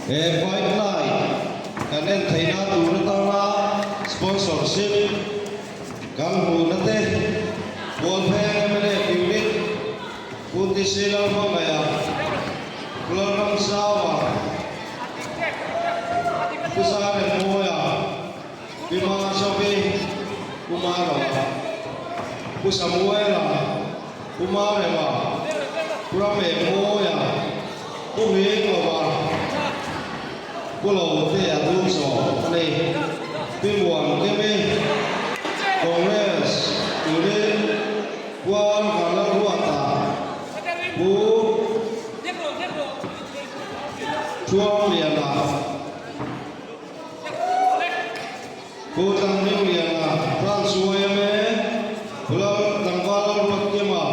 He Fight Night kan en theihna tur atanga sponsorship kan hmuhna te Mualpheng mla Unit Pu TC Lalhmangaia, Pu Lalramsauva, Pu Zaremmawia, Pi Masovi, Pu Marova, Pu Samuela, Pu Marema, Pu Ramengmawia, Pu Hminglova, Pu Lotea Dulzawm a ni. Pi Muankimi, Congress Unit Pual Vanlalruata, Pu Thuangliana, Pu Tlanghmingliana, Branch yma, Pu Lal Tlangval Lalruatkima,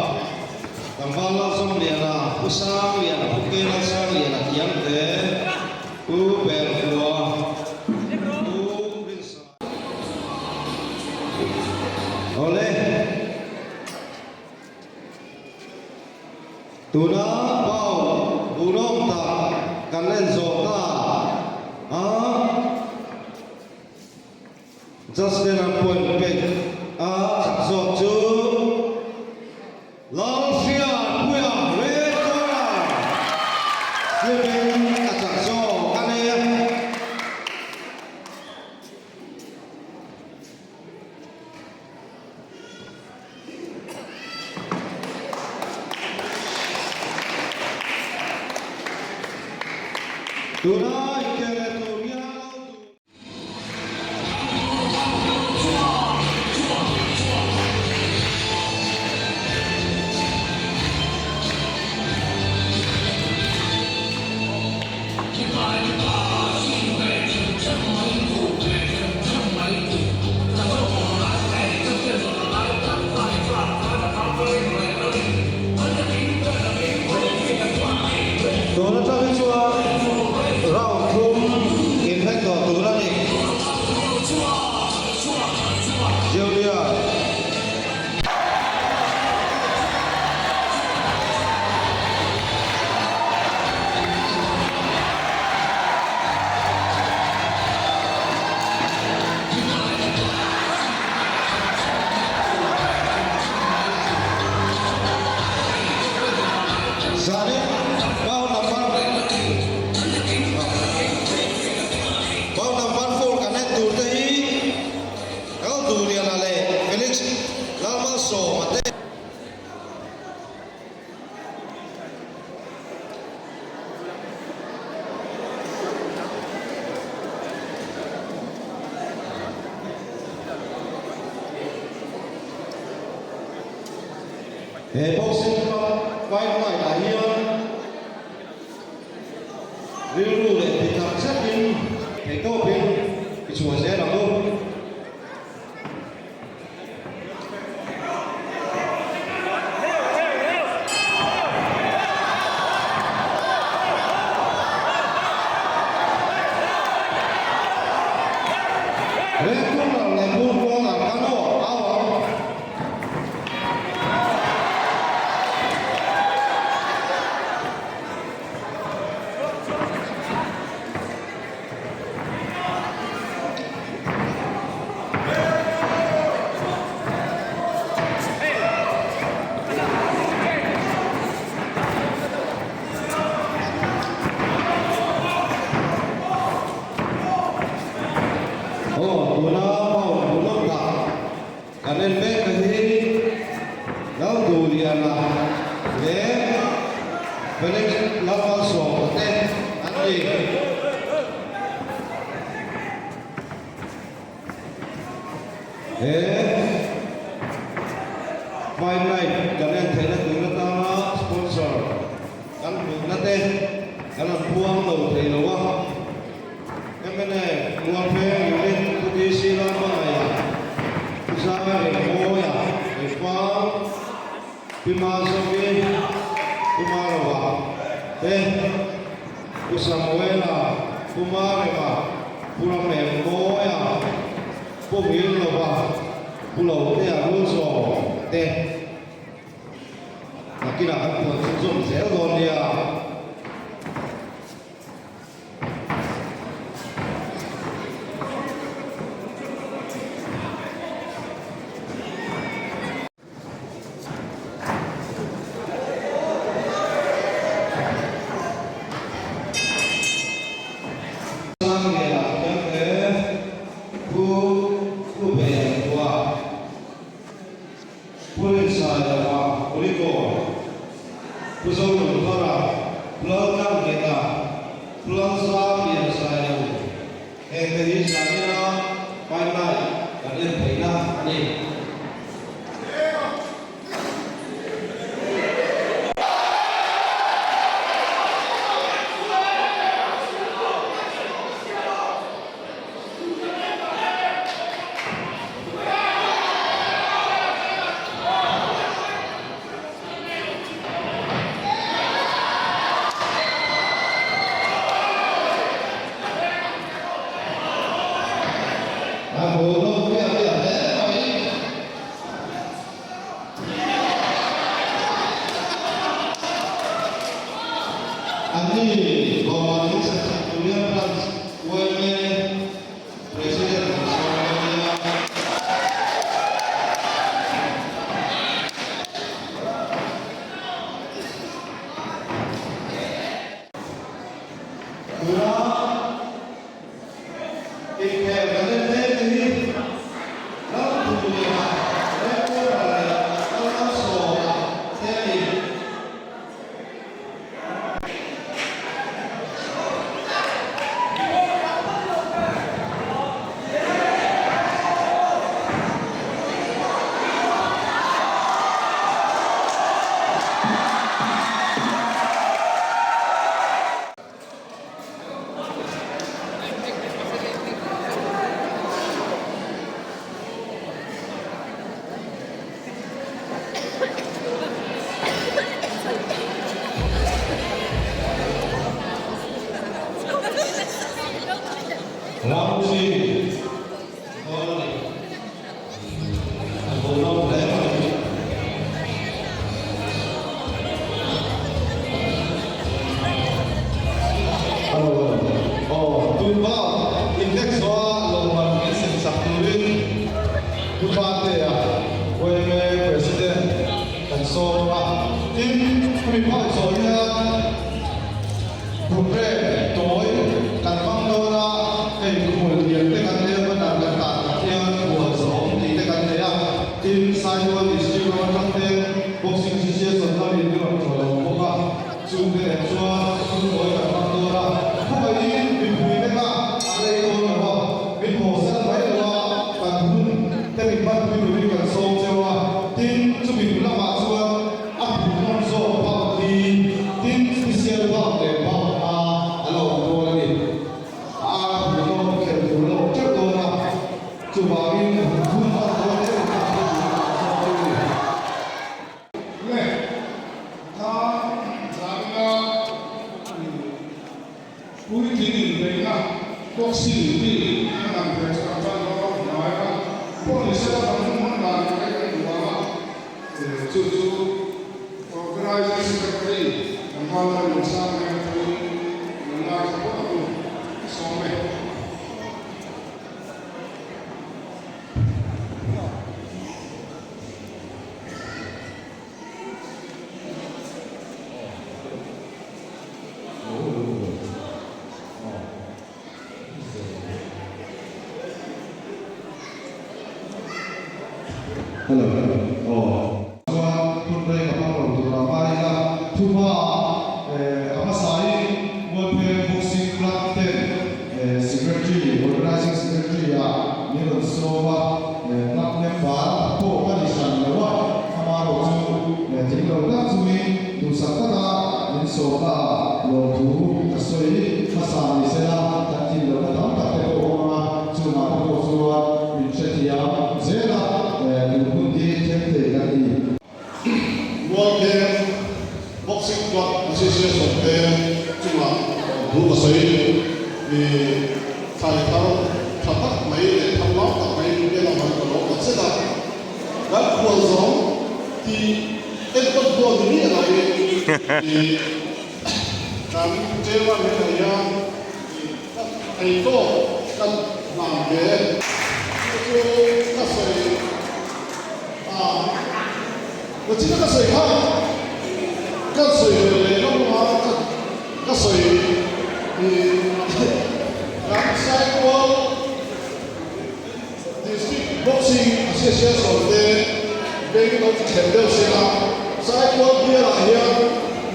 Tlangval Lalzawmliana, Pu Sangliana, Pu K Lalsangliana Kiangte, Pu Perhua, Pu Rinsa. Awle. Tuna pau hmuhnawm tak kan en zawh ta a, Justin a point pek a chak zawk chu Lalhriatpuia Red Corner slip in a chak zawk a ni. Tuna inkhel leh tur hian lo duh. Tun atang hi chuan round thum inhnek tawh tur a ni. Junior. Zanin Mount Number Mount Number 4 kan en tur te hi Lalduhliana leh Felix Lalmalsawma te. He boxing club fight night ah hian rilru leh tihtak zetin theihtawpin i chhuah zel ang u. Red corner leh blue corner kha maw au ang. Aw tuna bound hmuhnawm tak kan en mek te hi Lalduhliana leh Felix Lalmalsawma te an ni. He Fight Night kan en theihna tur atanga sponsor kan hmuhna te kan han puang lo thei lo a. Mnf Mualpheng Unit Pu DC Lalhmangaia, Pu Zanga Rengmawia, Eifang, Pi Mazovi, Pu Marova te, Pu Samuela, Pu Marema, Pu Ramengmawia, Pu Hminglova, Pu Lotea Rulzawm te. Nakinah kan puan chhunzawm zel dawn nia. A hmuhnawm miah miah hle mai. Anni lawmman hi Chhakchhak Julian Branch yma President an sawm dawn nia. Tuna inkhel kan en mek te hi Lalduhliana, Rempuara leh Lalmalsawma te a ni. Ramchi dawn a ni. A hmuhnawm hle mai. Hello aw tunhma inhnek zawha lawmman min sem sak turin Pu Tlantea yma President kan sawm a, tin hemi phai zawh hian Programme tawi kan hmang dawn a, hei khual lian te kan nei a, banner kan tah tak hian khual zawm tih te kan nei a, tin Saitual District ram atang te Boxing Association lamin min rawn tlawh lo bawk a, chungte nen chuan hun tawi kan hmang dawn a, khawngaihin mipui te kha a rei dawn lo a, min hawsan mai lo a, kan hun te min hmanpui turin kan sawm cheu a, tin chumi lamah chuan A hmuhnawm zawk bak hi tin special bak leh bak a a la awm dawn a ni. A ar hmuhnawm khelh tur a la awm teuh dawn a, chuvangin hun hman dawn deuh in kan hre tur a kan zawk teuh a ni. Le kha zana puitling inbeihna boxing bik a dan ve chu kan tan dawn a hnai a, pawh ni sela kan hun hman dan tur hi kan duh ang a. Chu chu Organizing Secretary kan hman dawn lo sang hian thuin lo ngaithla phawt ang u, ka sawm e. Hello aw. Chuan hun rei ka hmang lo tur a ngai ila thuhma eh a hmasa in Mualpheng Boxing Club ten eh Secretary Organizing Secretary ah min rawn sawm a eh club member pawh ka ni hran lo a amaherawh chu eh tling lo tak chungin duhsak taka min sawm na ah lawmthu ka sawi hmasa ni sela kan tih lohna tam tak te pawh awm ang a, chungah te pawh chuan min hrethiam zel a, tun hun hi thleng thei kan ni. Mualpheng Boxing Club Association te chungah lawmthu ka sawi ni thlai thar tha tak mai leh thar lam tak mai min pek avangin ka lawm tak zet a, kan khual zawng tih enkawl pawh ni miah lovin i Kan chairman hi nei a, ka thei tawk ka hlan ve. Chu chu ka sawi a, nachina ka sawi kha ka sawi ve leh lo a, ka sawi i kan Saitual District Boxing Association te beng lo ti thlen deuh se a, Saitual bialah hian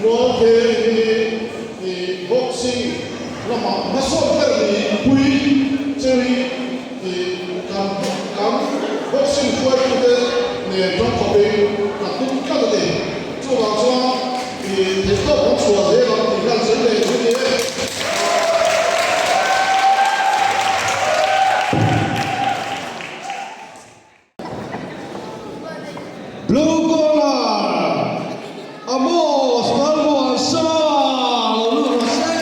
Mualpheng hi i boxing lamah hmasawn ber ni pui chu hi i kan kan boxing hruaitute nen tawngkhawpin ka tum tlat a ni. Chuvang chuan i theihtawp kan chhuah zel ang tih hian sawi leh chu ni e. Blue corner Amos Lalmuansa lo lut rawh se.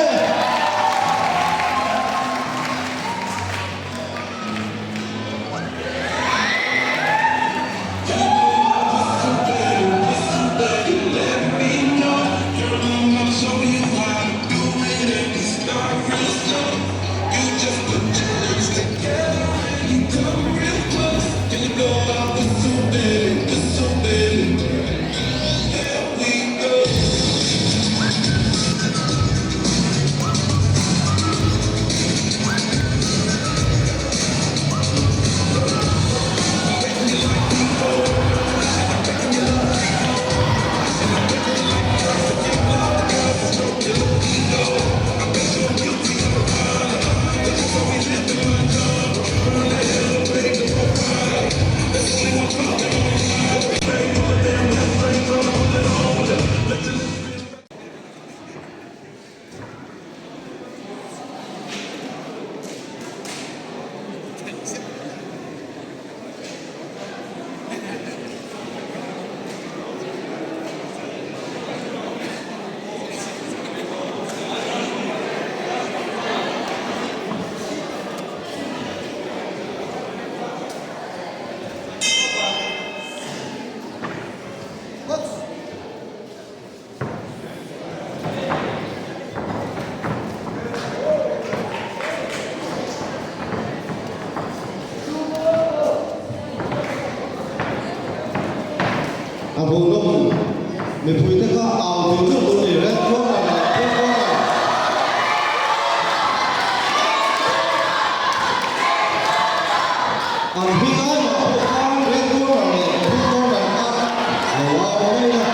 A hmuhnawm mipuite kha au tui tluk tur ni red corner leh blue corner. An hming ai mah pawh khan red corner leh blue corner kha lo au mai a,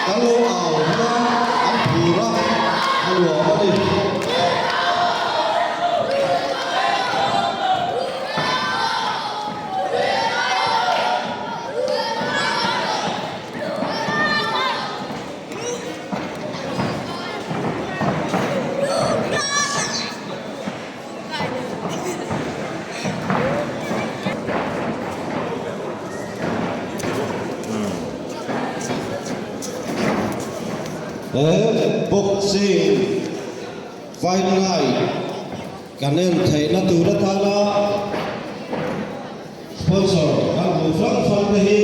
kan lo au hian an phur a, a nuam a ni. He boxing fight night kan en theihna tur atana Sponsor kan hmuh hrang hrang te hi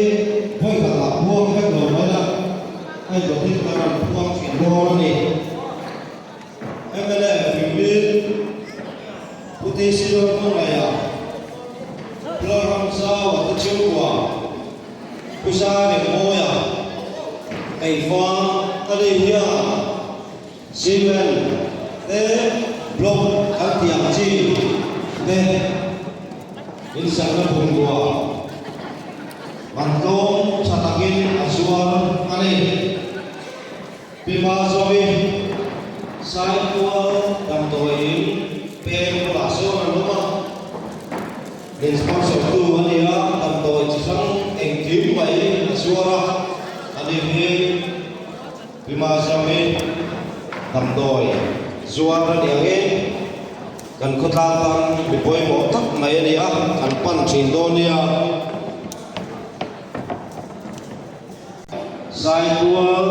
vawi khat ah phuang vek lo mai a, hei dawtin kan rawn phuang thin dawn a ni. Mla Fingbil Pu TC Lalhmangaih-a, Pu Lalramzau-a te chhungkua, Pu Zairengmawia, Keifang a ni hian Cement te block kan tih ang chi te insakna bungrua man tlawm tha takin a zuar a ni. Pi Mazovi Saitual damdawiin peng bulah sawn an awm a, min sponsor tu a ni a, damdawi chi hrang engkim mai a zuar a, ani hi. Pi Mazovi damdawi zuar a ni angin kan khawtlang tan mi pawimawh tak mai a ni a, kan pan thin dawn nia. Saitual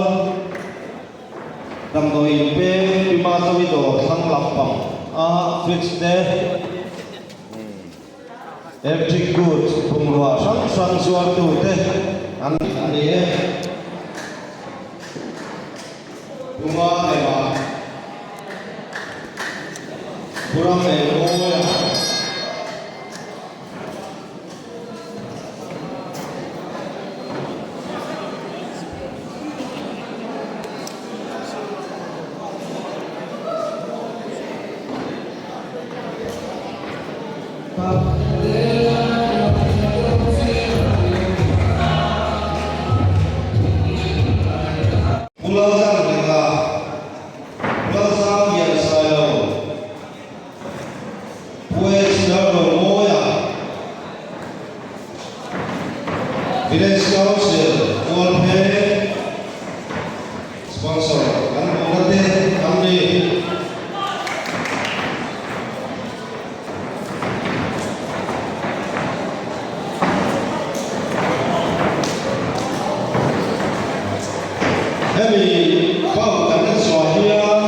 damdawi in peng Pi Mazovi dawr thlang lampang a fridge te, Electric goods bungrua hrang hrang zuartute an a ni e. Bunga lema Buram leh Mawia. Pu Lalzangdika, Pu Lalzanglian Sailo, Pu H. Lalromawia, Village Council, Mualpheng, Sponsor kan hmuhna te an ni. Hemi bang kan en chhuah hian.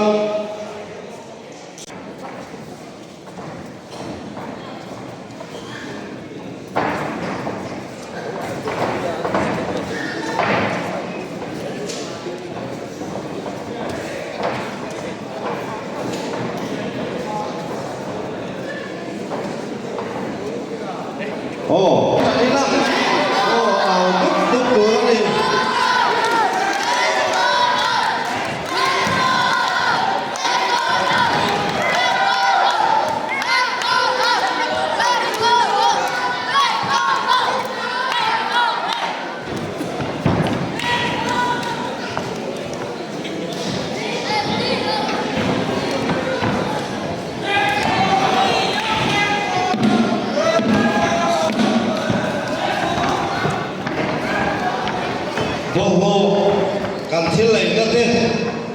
Aw, ila. Aw, au dup dup tur a ni. Bawlhhlawh kan thil leina te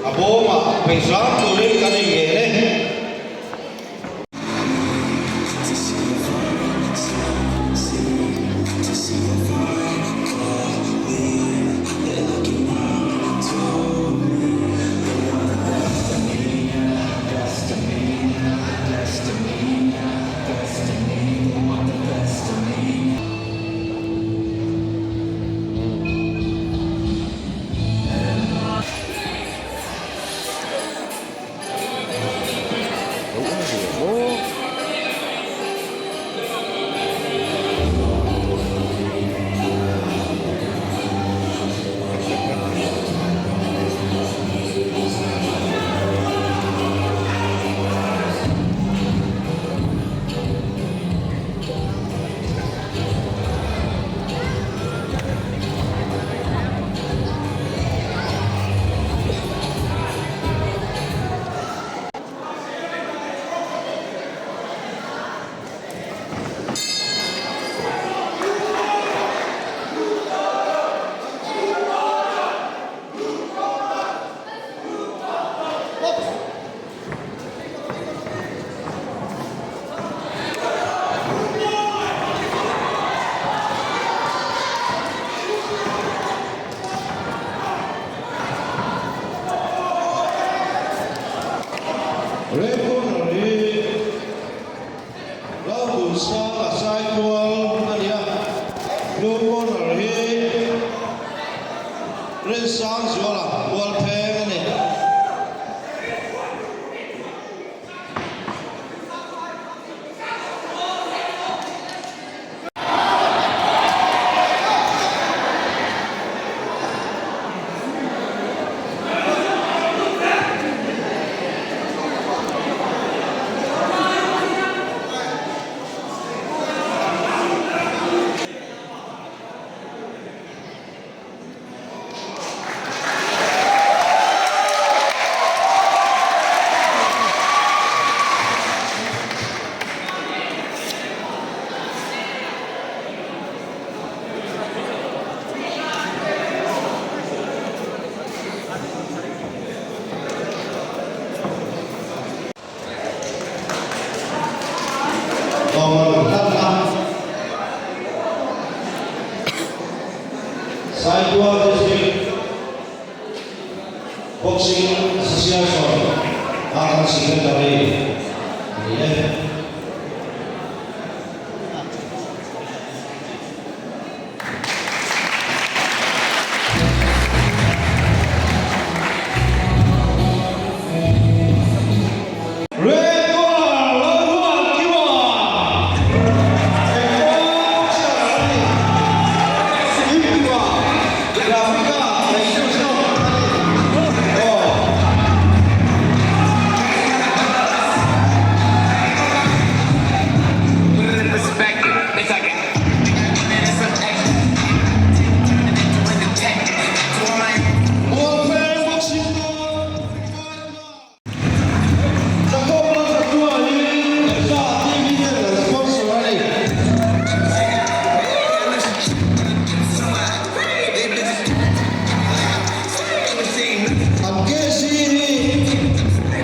a bawmah peih hram turin kan inngen e. Lalnunsanga Saitual a ni a, Blue corner hi Rinsangzuala Mualpheng a ni. Saitual District Boxing Association a kan Secretary a ni e. Red corner Lalruatkima Engpawh boxer a ni. Kimkima Graphica Execution a ni. Aw. Mualpheng boxing dawn Jacob Lalthatua hi Za TV ten an sponsor a ni. An KC hi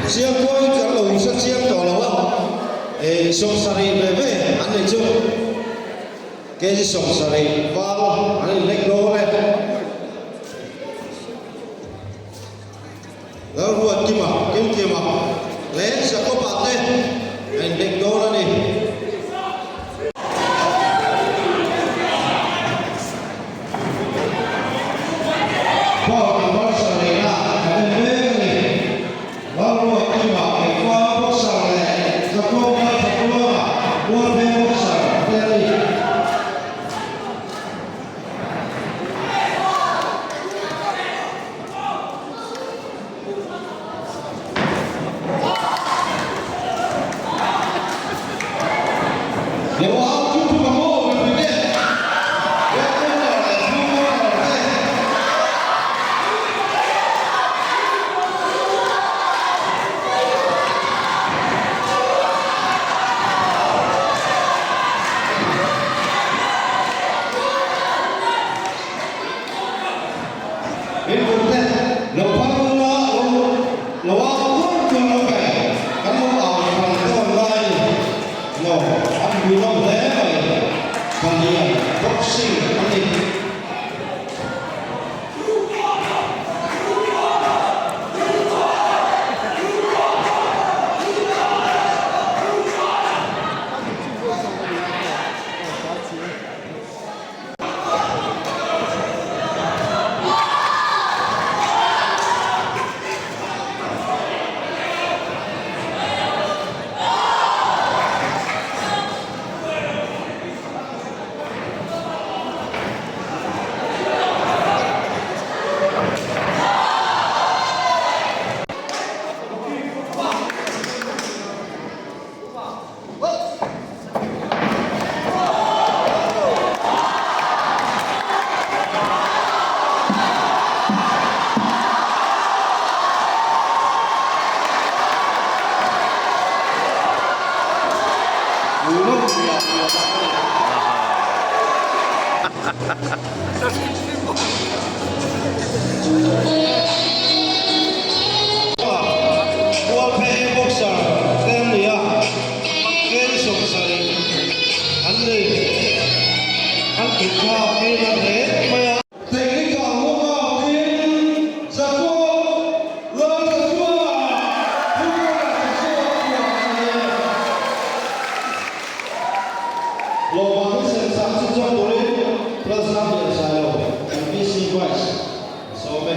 chiang pawhin kan lo inhre chiang tawh lo a, 70 ve ve an nei chu. KG 70 val an inlek dawn e. Lalruatkima, Kimkima leh Jacob-a te a inlek dawn a ni. Paul Anbarsa nena kan en mek a ni. Lalruatkima, Engkua boxer leh Jacob Lalthakuanga, Mualveng boxer te a ni. Lo au chu chu ka maw mipui te, Red Corner leh Blue Corner te. In kut te lo phar ula lo lo au tur tur lo ve kan lo au phal dawn lai lo an hmu lo hle mai Palian boxing a ni. Mualphei boxer te an ni a. Tlem 70 an nei an kut thlak hi a hle mai a. Technical knockout in Jacob Lalthatua Phukana Jacob chuan a ni e. Lawmman hi sem sak chu chuan turin Lalsang Liansailo kan VC Vice a sawm e.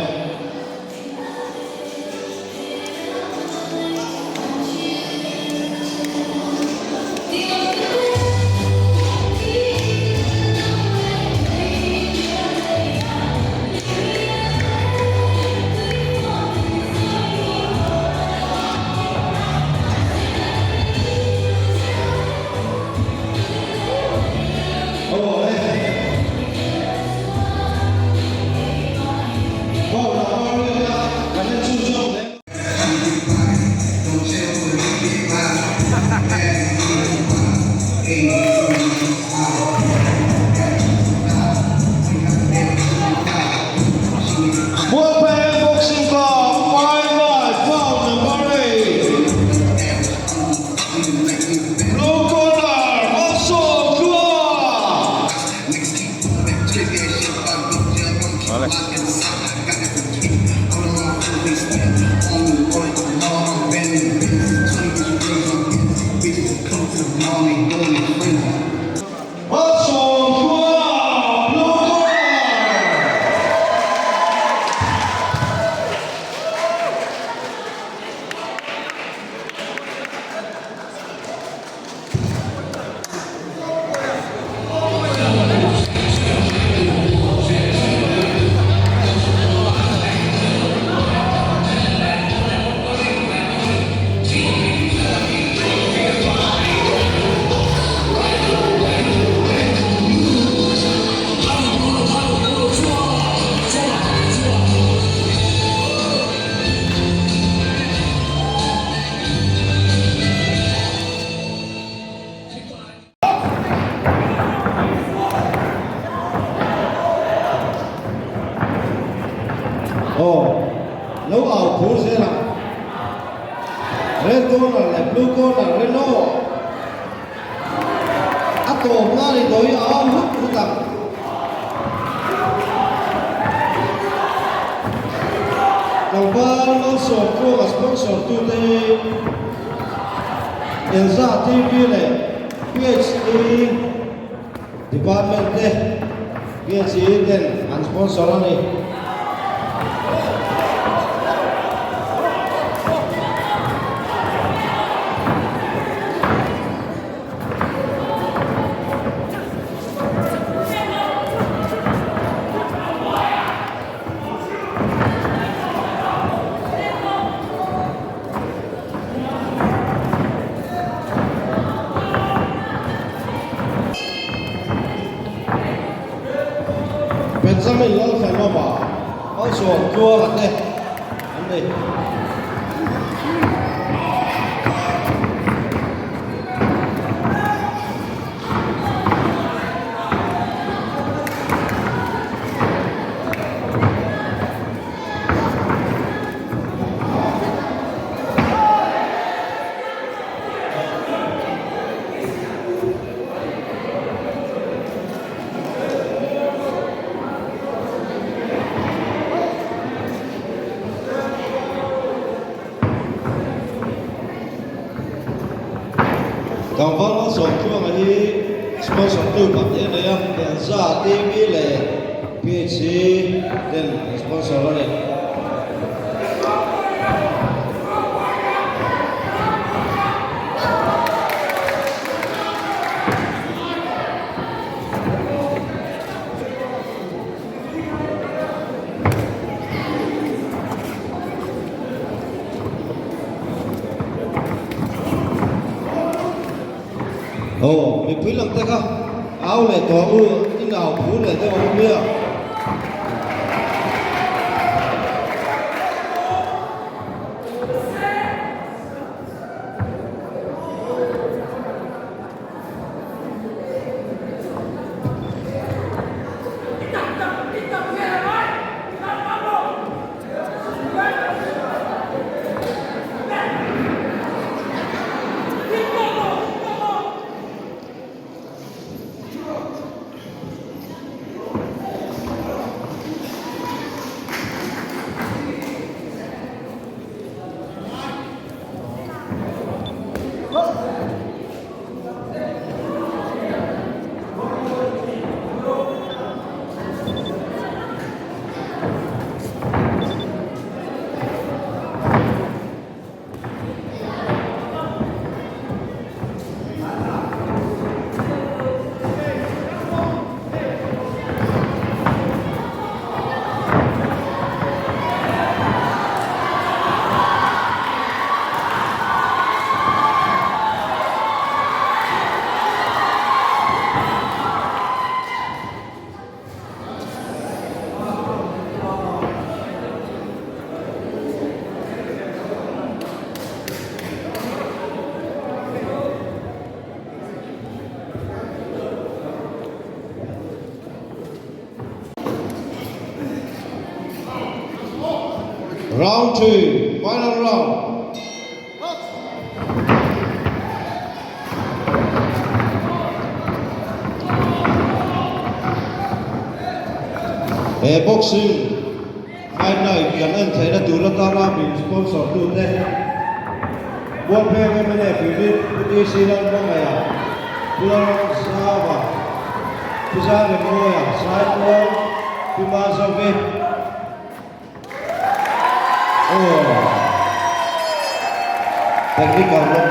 Mualpeng Boxing Club Five Night Round Number 8 Blue Corner Malsawm Tlua. Malsawm Tlua Blue Corner. Aw, lo au phur zel ang. Red corner leh blue corner Renault a tawp na ni tawh hi a au hut hut ang. Tlangval Malsawm Tluanga sponsor tute hi Elza TV leh PHD Department te PHE ten an sponsor a ni. Benjamin Lalthanawma, Malsawm Tluanga te an ni. Tlangval Malsawmtluanga hi sponsor tu pahnih a nei a, Elza TV leh PHC ten an sponsor a ni. Aw, mipui lam te kha au leh tawh ang u, in au phur leh deuh ang nia. Round 3, final round. He boxing fight night kan en theihna tur atana min sponsor tute Bualpeng mnf Unit Pu TC Lalhmangaia, Pu Lalramzava, Pu Zairemawia, Saitual, Pu Mazavi, Aw. Technical rawng.